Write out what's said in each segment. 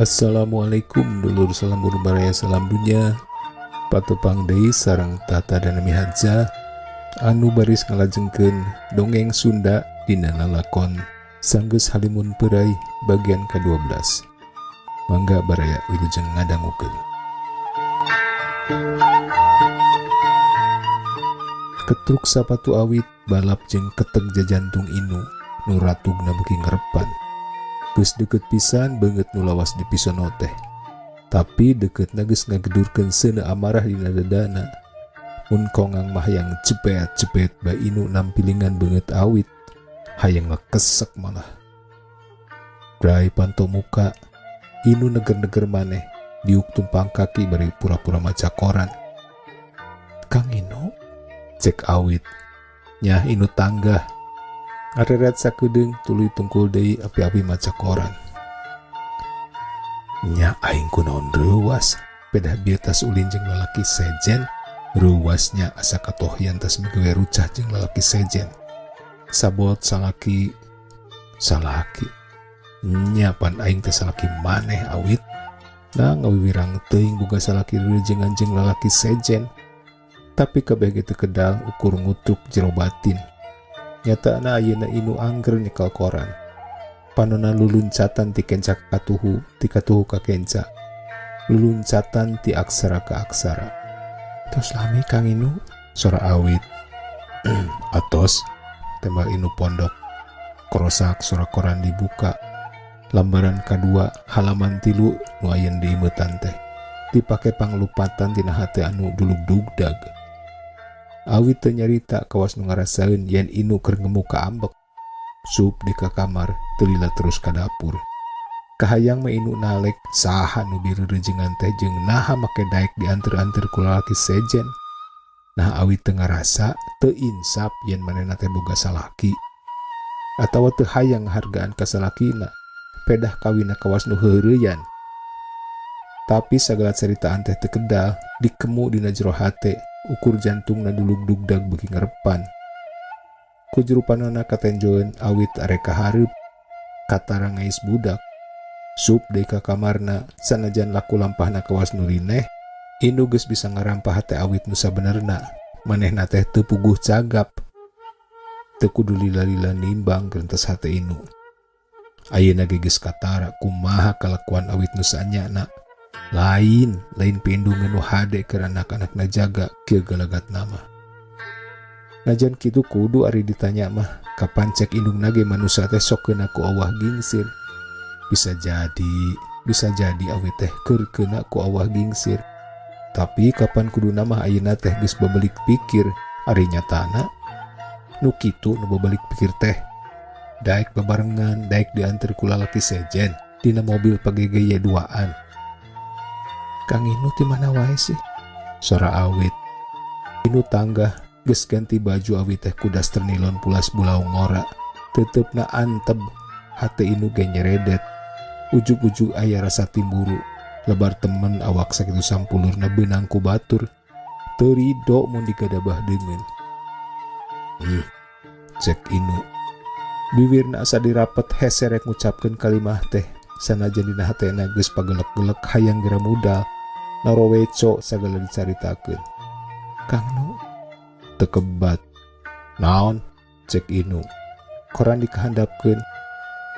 Assalamualaikum dulur, salam baraya, salam dunya. Patepang deui sareng Tata dan Miharja anu baris ngalajengkeun dongeng Sunda dina lalakon Sanggeus Halimun Peuray bagian ke-12. Mangga baraya wilujeng ngadangukeun. Ketruk sapatu awit balap jeung keteg jajantung Inu nu ratugna beuki ngerepan. Geus deukeut pisan beungeut nu lawas dipisono teh. Tapi deukeutna geus ngagedurkeun seuneu amarah dina dadana. Mun kongang mah hayang jebet-jebet bae Inu nampilingan beungeut awit. Hayang ngekesek malah. Brai panto muka, Inu neger-neger maneh, diuk tumpang kaki bari pura-pura maca koran. Kang Inu, cek awit. Nyah Inu tanggah. Ngareret sakedeung tuluy tungkul deui api-api maca koran. Nya aing kunaon reuwas, pedah bieu tas ulin jeung lalaki sejen, reuwasnya asa katohyan tas migawe rucah jeung lalaki sejen. Sabot salaki salaki. Nya pan aing teh salaki maneh awit. Nah ngawiwirang teuing boga salaki reujengan jeung lalaki sejen. Tapi kabeh ge teu kedal ukur ngutruk jero batin. Nyatana ayeuna Inu angger nyekel koran. Panona luluncatan ti kenca ka katuhu, ti katuhu ka kenca. Luluncatan ti aksara ka aksara. Tos lami Kang Inu, sora awit. Atos, tembal Inu pondok. Korosak sora koran dibuka. Lambaran kadua halaman 3 nu ayeuna diimeutan teh. Dipake panglupatan tina hate anu dulug-dugdag. Awit teu nyarita kawas nu ngarasaeun yen Inu keur ngemu ka ambek. Sup di ka kamar, teu lila terus ka dapur. Kahayang mah Inu nalek saha nu bireurejengan teh jeung naha make daek dianteur-anteur ku lalaki sejen. Nah awit teu ngarasa, teu insap yen manehna teh boga salaki. Atawa teu hayang ngahargaan ka salakina, pedah kawinna kawas nu heureuyan. Tapi sagala caritaan teh teu kedal, dikemu dina jero hate. Ukur jantungna dulug-dugdag beuki ngarepan. Ku jero panona katenjoeun awit arek kahareup, katara ngais budak. Sup deui ka kamarna, sanajan laku lampahna kawas nu rineh, Inu geus bisa ngarampah hate awit nu sabenerna. Manehna teh teu puguh cagap. Teu kudu lila-lila nimbang gerentes hate Inu. Ayeuna ge geus katara kumaha kalakuan awit nu saanyana. Lain, lain pindungan nu hade keur anak-anakna jaga kieu galagatna mah. Najan kitu kudu ari ditanya mah, kapan cek indungna ge manusa teh sok keuna ku awah gingsir. Bisa jadi awit teh keur keuna ku awah gingsir. Tapi kapan kuduna mah ayeuna teh geus babalik pikir, ari nyatana nu kitu nu babalik pikir teh. Daek babarengan, daek dianter ku lalaki sejen dina mobil pagege ye duaan. Kang Inu ti mana wae sih? Sora awit. Inu tanggah geus ganti baju awit teh ku daster nilon pulas bulau ngora. Teutepna anteb, hate Inu ge nyeredet. Ujug-ujug aya rasa timburu. Lebar temen awak sakitu sampulurna beunang ku batur. Teu rido mun digadabah deungeun. Cek Inu. Biwirna asa dirapet hese rek ngucapkeun kalimah teh. Sanajan dina hatena geus pagelek-gelek hayang gera mudal. Naroweco sagala dicaritakeun. Kang Nu teu kebat. Naon? Cek Inu. Koran dikahandapkeun,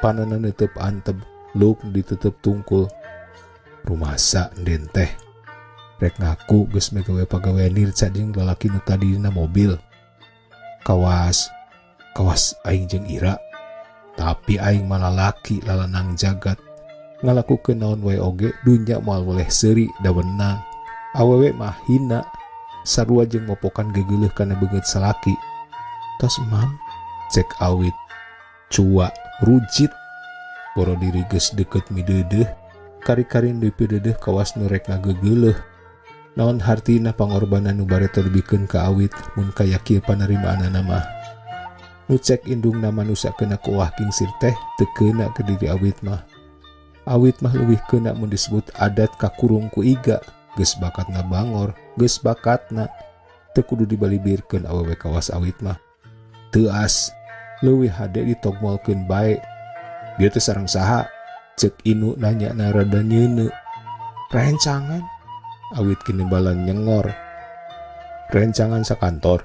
panonna neuteub anteb, luk ditutup tungkul. Rumasa den teh. Rek ngaku geus megawe pagawean nirca jeung lalaki nu tadi dina mobil. Kawas, kawas aing jeung Ira. Tapi aing mah lalaki lalanang jagat. Ngalakukeun naon wae oge dunya moal weleh seuri da wenang. Awewe mah hina sarua jeung mopokan gegeuleuh kana beungeut salaki. Tos mam, cek awit. Cua rujit. Boro diri geus deukeut mideudeuh, kari-kari deui pideudeuh kawas nu rek ngagegeuleuh. Naon hartina pangorbanan nu bareto dibikeun ka awit mun kaya kieu panarimaanana mah. Nu cek indungna manusa keuna ku wah kingsir teh teu keuna ke diri awit mah. Awit mah leuwih keuna mun disebut adat kakurung ku iga, geus bakatna bangor, geus bakatna teu kudu dibalibirkeun awewe kawas awit mah. Teu as, leuwih hade ditogmolkeun bae. Dia teh sareng saha? Cek Inu nanya na rada nyeuneu. Rencangan? Awit kinimbalan nyengor. Rencangan sakantor.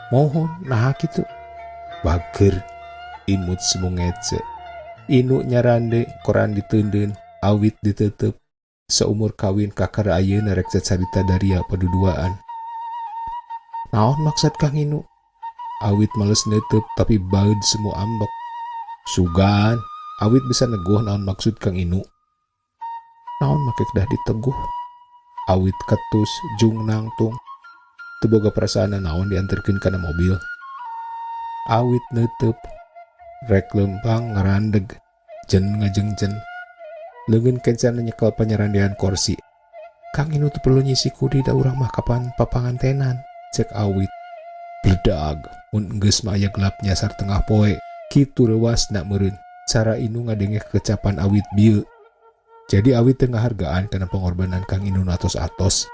Mohon, nah kitu. Bager, imut semu ngece. Inu nyarande, koran diteundeun, awit diteuteup. Saumur kawin kakara ayeuna rek cacarita daria paduduaan. Naon maksud Kang Inu? Awit males neuteub tapi baeud semu ambek. Sugan, awit bisa neguh naon maksud Kang Inu. Naon make kedah diteguh? Awit ketus jung nangtung. Teu boga perasaan naon dianterkeun kana mobil. Awit neuteub rek leumpang ngarandeg jen ngajengjen. Leungeun kencana nyekel panyarandean korsi. Kang Inu teu perlu nyisi kudi da urang mah kapan papangantenan, cek awit. Bledag, mun geus mah aya gelap nyasar tengah poe. Kitu reuwasna meureun. Cara Inu ngadenge kekecapan awit bieu. Jadi awit teu ngahargaan kana pangorbanan Kang Inu nu atos-atos.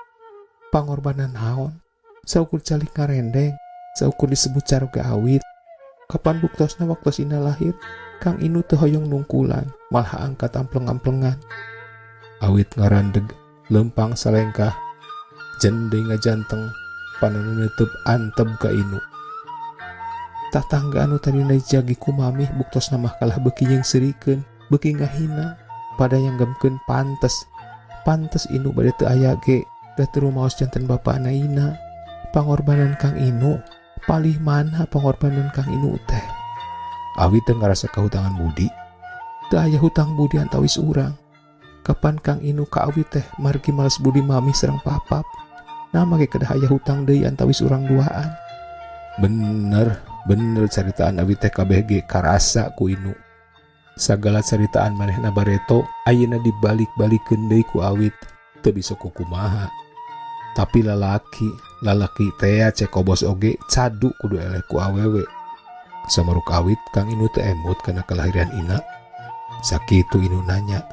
Pangorbanan naon? Saukur calik ngarendeng, saukur disebut caroge awit. Kapan buktosna waktos Ina lahir, Kang Inu teu hoyong nungkulan, malah angkat ampleng-amplengan. Awit ngarandeg, lempang salengkah, jen deui ngajanteng, panonna neuteub anteb ka Inu. Tatangga anu tadina dijagi ku mamih buktosna mah kalah beuki nyeungseurikeun, beuki ngahina, pada nyanggemkeun pantes. Pantes Inu bade teu aya ge, da teu rumaos janten bapana Ina. Pangorbanan Kang Inu, palih mana pangorbanan Kang Inu teh? Awit teu ngarasa kahutangan budi. Teu aya hutang budi antawis urang. Kapan Kang Inu ka awit teh margi males budi mami sareng papap. Nah make kedah aya hutang deui antawis urang duaan. Bener, bener caritaan awit teh kabeh ge karasa ku Inu. Sagala caritaan manehna bareto ayeuna dibalik-balikeun deui ku awit teu bisa kukumaha. Tapi lalaki, lalaki tea cek kobos oge cadu kudu eleh ku awewe. Samaruk awit Kang Inu teu emut kana kelahiran Ina. Sakitu Inu nanya.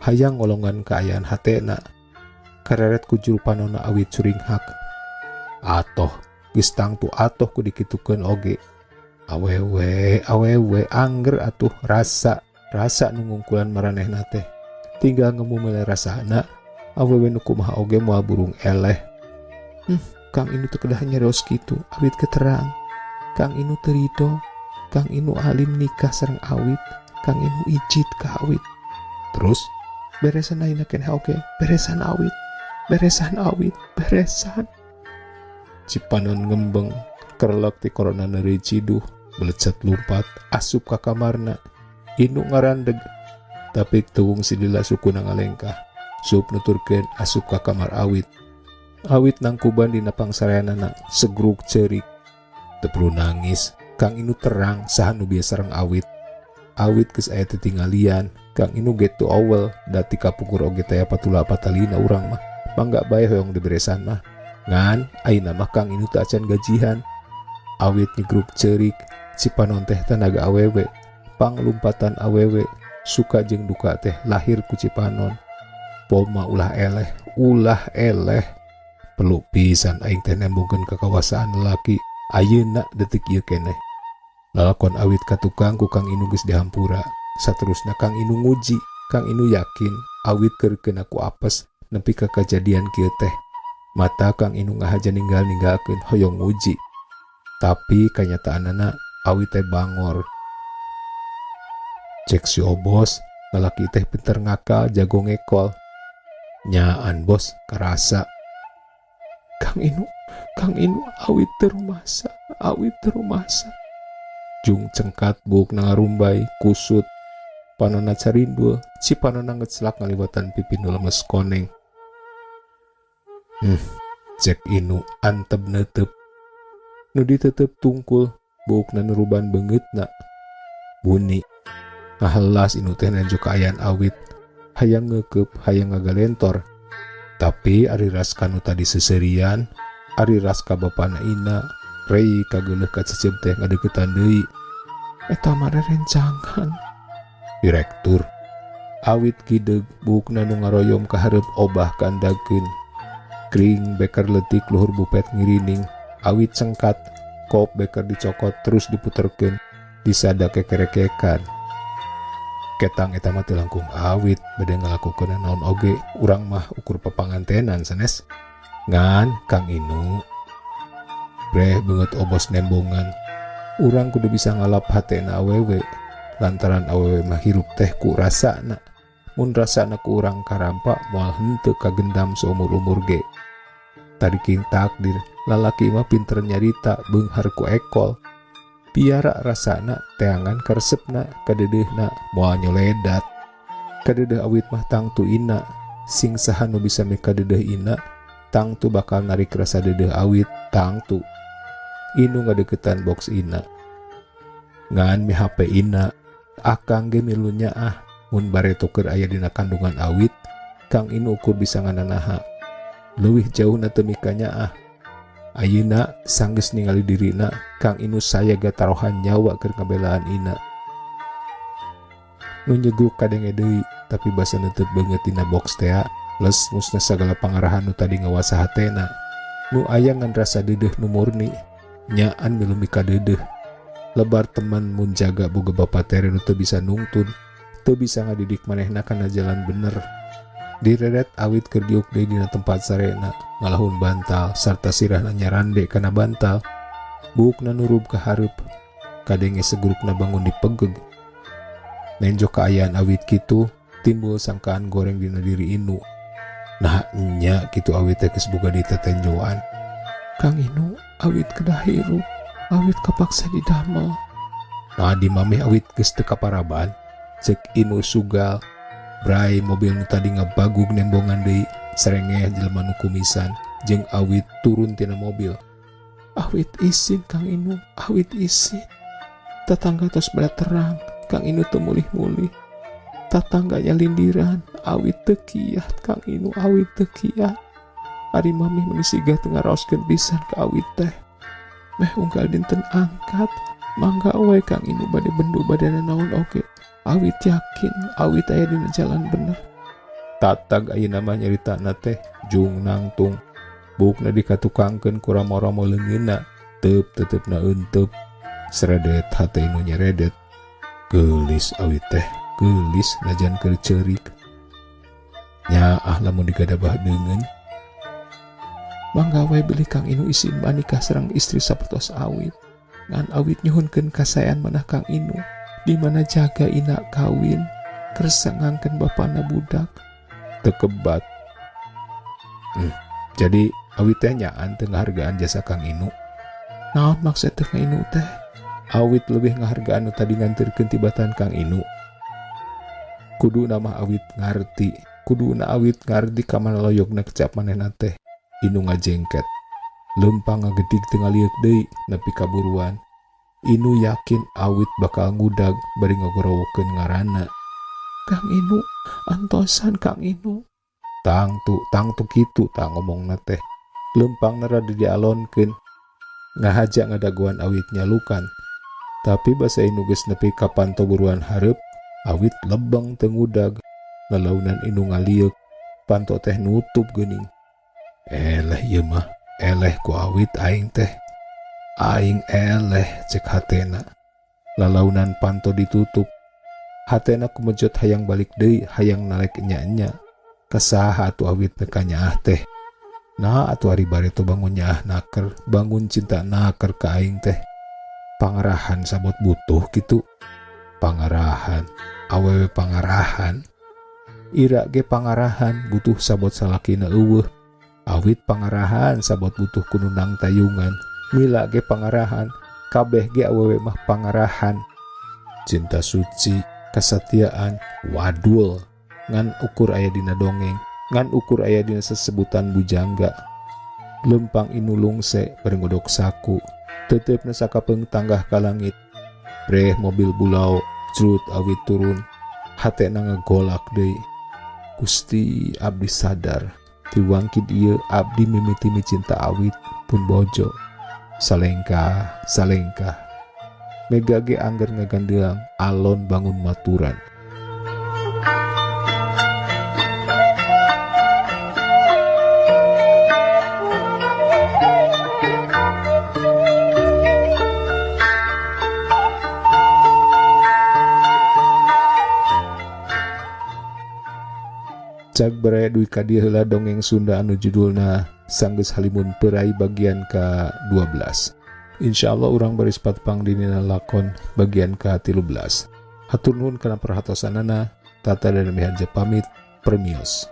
Hayang ngolongan kaayaan hatena. Kareret ku juru panonna awit curinghak. Atoh, geus tangtu atoh ku dikitukeun oge. Awewe, awewe angger atuh rasa, rasa nu ngungkulan maranehna teh. Tinggal ngemu mele rasana, awewe nu kumaha oge moal burung eleh. Kang Inu teu kedah nyarios kitu, awit keterang. Kang Inu teu rido, Kang Inu alim nikah sareng awit, Kang Inu ijid ka awit. Terus beresan ayeuna keneh oge, beresan awit, beresan awit, beresan. Cipanon ngembeng, kerlek ti korona neuri ciduh, belecet lumpat, asup ka kamarna. Inu ngarandeg, tapi teu silila sukuna ngalengkah. Sup nuturkeun asup ka kamar awit. Awit nangkuban dina pangsareanana segruk ceurik. Teu perlu nangis, Kang Inu terang saha nu biasa sareng awit. Awit geus aya tetinggalian, Kang Inu ge teu awel da ti kapungkur oge taya patula patalina urang mah. Mangga bae hoyong diberesan mah. Ngan ayeuna mah Kang Inu teu acan gajihan. Awit nyegruk ceurik, cipanon teh tanaga awewe, panglumpatan awewe, suka jeung duka teh lahir ku cipanon. Poma ulah eleh, ulah eleh. Perlu pisan aing teh nembongkeun kakawasaan lalaki ayeuna detik ieu keneh. Lalakon awit ka tukang ku Kang Inu geus dihampura. Saterusna Kang Inu nguji, Kang Inu yakin awit keur keuna ku apes nepi ka kajadian kieu teh. Mata Kang Inu ngahaja ninggal-ninggalkeun hoyong nguji. Tapi kanyataanana awit teh bangor. Cek si Obos, lalaki teh pinter ngakal jago ngekol. Nyaan bos, karasa. Kang Inu, Kang Inu awit teu rumasa, awit teu rumasa. Jung cengkat buukna ngarumbay, kusut. Panonna carindul, cipanonna ngeclak ngaliwatan pipi nu lemes koneng. Cek Inu anteb neuteup. Nu diteuteup tungkul, buukna nuruban beungeutna. Buni. Ngahelas Inu teh nejo kaayaan awit. Hayang ngeukeub, hayang ngagalentor. Tapi ari ras kanu tadi seuseurian, ari ras ka bapana Ina, rei kageuleuh kacecep teh ngadeuketan deui. Eta mah rencangan. Direktur. Awit kideg buukna nu ngaroyom ka hareup obah kaandagkeun. Kring beker leutik luhur bupet ngirining, awit cengkat, kop beker dicokot terus diputerkeun, disada kekerekekan. Ketang eta mah teu langkung awit bade ngalakukeun naon oge urang mah ukur papangantenan sanes. Ngan Kang Inu breh beungeut obos nembongan. Urang kudu bisa ngalap hatena awewe lantaran awewe mah hirup teh ku rasana. Mun rasana ku urang karampa moal henteu kagendam seumur-umur ge. Tadiking takdir lalaki mah pinter nyarita beunghar ku ekol. Piara rasana teangan karesepna kadeudeuna moal nyoledat. Kadeudeuh awit mah tangtu ina sing saha nu bisa mikadeudeuh ina tangtu bakal narik rasa deudeuh awit tangtu. Inu ngadeukeutan box ina. Ngan mi HP ina akang ge milu nyaah mun bareto keur aya dina kandungan awit Kang Inu ukur bisa ngananaha. Leuwih jauhna teu mika nyaah. Ayeuna sanggeus ningali dirina Kang Inu sayaga tarohan nyawa keur ngabelaan ina. Nu nyeguk kadenge deui tapi basa neunteup beungeut dina box tea les musna sagala pangarahan nu tadi ngawasa hatena. Nu aya ngan rasa deudeuh nu murni nyaan milu mika deudeuh. Lebar teman mun jaga boga bapa tere nu teu bisa nungtun, teu bisa ngadidik manehna kana jalan bener. Direret awit keur diuk deui dina tempat sarena, ngalahun bantal sarta sirahna nyarande kana bantal. Buukna nurub ka hareup, kadenge segurukna bangun dipegeg. Nenjo kaayaan awit kitu, timbul sangkaan goreng dina diri Inu. Nah nya kitu awit teh geus boga ditetenjoan. Kang Inu awit kedah hirup, awit kapaksa didamel. Nah di mameh awit geus teu kaparaban, cek Inu sugal. Brai mobil nu tadi ngabagug nembongan deui, serengeh jelema nu kumisan jeung awit turun tina mobil. Awit isin Kang Inu, awit isin. Tatangga tos bada terang, Kang Inu teu mulih-mulih. Tatangga nyalindiran, awit teu kiat Kang Inu, awit teu kiat. Ari mamih meuni sigah teu ngaraoskeun pisan ka awit teh. Meh unggal dinten angkat, mangga we Kang Inu bade bendu badana naon oge. Awit yakin, awit aya dina jalan bener. Tatag ayeuna mah nyaritana teh jung nangtung. Buukna dikatukangkeun ku ramo-ramo leungeunna, teup teuteup-na euteup. Seredet hate Inu nyeredet. Geulis awit teh, geulis najan keur ceurik. Nyaah lamun digadabah deungeun. Mangga we bilih Kang Inu isin manikah sareng istri sapertos awit. Ngan awit nyuhunkeun kasaean manah Kang Inu. Di mana jaga ina kawin kersa ngangkeun bapana budak tekebat. Jadi awit teh nyaan teu ngahargaan jasa Kang Inu. Naon maksud teh Kang Inu teh? Awit leuwih ngahargaan nu tadi nganterkeun tibatan Kang Inu. Kuduna mah awit ngarti, kuduna awit ngarti ka mana loyogna kecap manehna teh. Inu ngajengket. Leumpang ngagedig teu ngalieuk deui nepi ka buruan. Inu yakin awit bakal ngudag bari ngagorowokeun ngaranna. Kang Inu, antosan Kang Inu. Tangtu, tangtu kitu tah ngomongna teh. Leumpangna rada dialonkeun. Ngahaja ngadagoan awit nyalukan. Tapi basa Inu geus nepi ka panto buruan hareup, awit lebeng teu ngudag. Lalaunan Inu ngalieuk, panto teh nutup geuning. Eleh ieu mah, eleh ku awit aing teh. Aing eleh cek hatena. Lalaunan panto ditutup. Hatena kumejot hayang balik deui, hayang nalek enya-enya. Kasaha atuh awit teh ka nyaah teh. Nah atuh ari bareto bangun nyaah naker, bangun cinta naker ka aing teh. Pangarahan sabot butuh kitu. Pangarahan, awewe pangarahan. Ira ge pangarahan butuh sabot salakina eueuh. Awit pangarahan sabot butuh kununang tayungan. Mila ge pangarahan, kabeh ge awewe mah pangarahan. Cinta suci, kesatiaan, wadul. Ngan ukur aya dina dongeng, ngan ukur aya dina sesebutan bujangga. Lempang Inu lungse bari ngodok saku, teuteup sakapeung tanggah ka langit. Breh mobil bulau, jrut awit turun, hatena ngagolak deui. Gusti abdi sadar, tiwangkid ieu abdi mimiti micinta awit pun bojo. Salengkah, salengkah. Mega ge angger ngagandeang alon bangun maturan. Cag baraya dugi ka dieu heula dongeng Sunda anu judulna Sanggeus Halimun Peurai bagian ka-12. Insya Allah urang baris patepang dina lakon bagian ka-13. Hatur nuhun kana perhatosanana. Tata dan Miharja pamit. Permios.